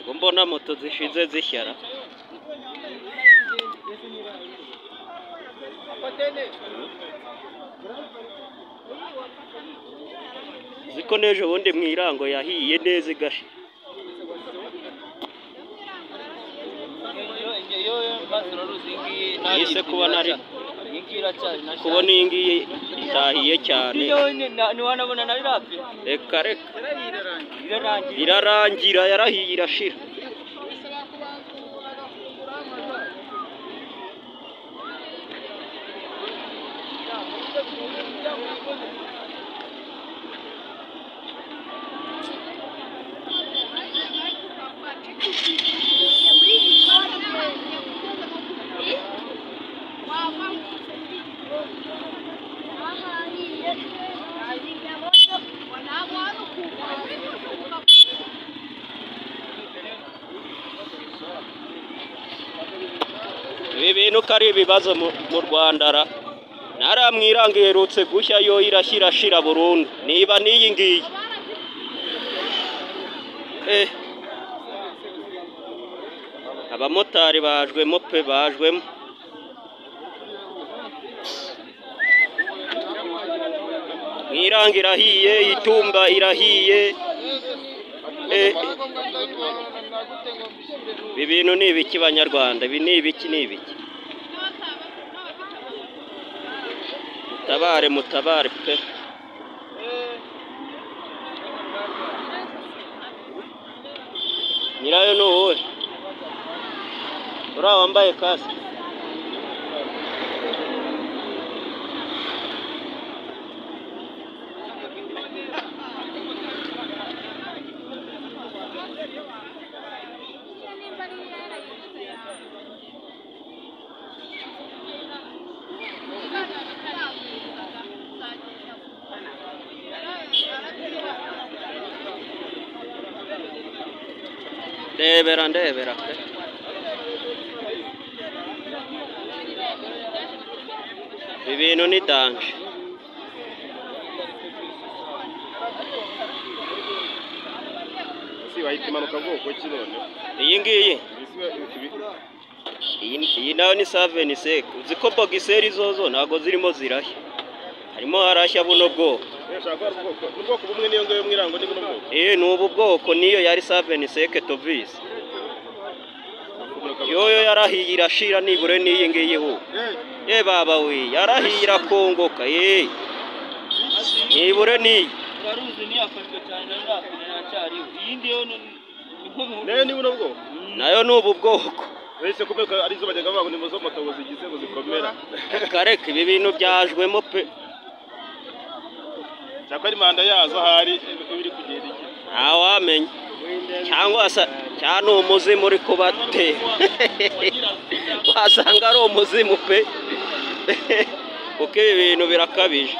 Ngo mbona moto zishize zishyara. Ziko n'ejo bundi mu Irango yahiye neza igashira. Ese kuba nari kubona iyi ngiyi itahiye cyane. Reka reka irarangira, yarahiye irashira. Ibi bintu ko ari ibibazo mu Rwanda ra. Nara mu Irango iherutse gushya yo irashyira shira burundu. Niba n'iyi ngiyi. Abamotari bajwemo pe, bajwemo. Mu Irango irahiye, Itumba irahiye. Ibi bintu ni ibiki Banyarwanda? Ibi ni ibiki, ni ibiki? Mutabare, mutabare pe. Nyirayo ni uwuhe? Uriya wambaye kasike. Ndebera, ndebera pe. Ibi bintu ni danje. Ese wahita imanuka bwoko ki none? Iyi ngiyi iyi nayo ni 7 Uzi ko bogiseri zozo ntago zirimo zirashya. Harimo harashya buno bwoko. Ubwoko bumwe niyo ngiyo mu Irango ni buno bwoko. Ni ubu bwoko niyo yari 7 Tovis. Yoyo yarahiye irashira nibure n'iyi ngiyi ho. Ye baba we yarahiye irakongoka. Nibure niyi. Uraruzi niyafashwe cyane naracyariho. Iyi ngiyo ni nayo ni buno bwoko. Nayo ni ubu bwoko. Wese kumeka arizo bajyaga bavuga ni zo moto zigize ngo zikomera. Kareka ibi bintu byajwemo pe. Cyakora imanda yazo hari biri kugenda iki? Ntawamenya. Cyangwa se cyane umuzimu uri kubatera. Wasanga ari umuzimu pe. Kuko ibi bintu birakabije.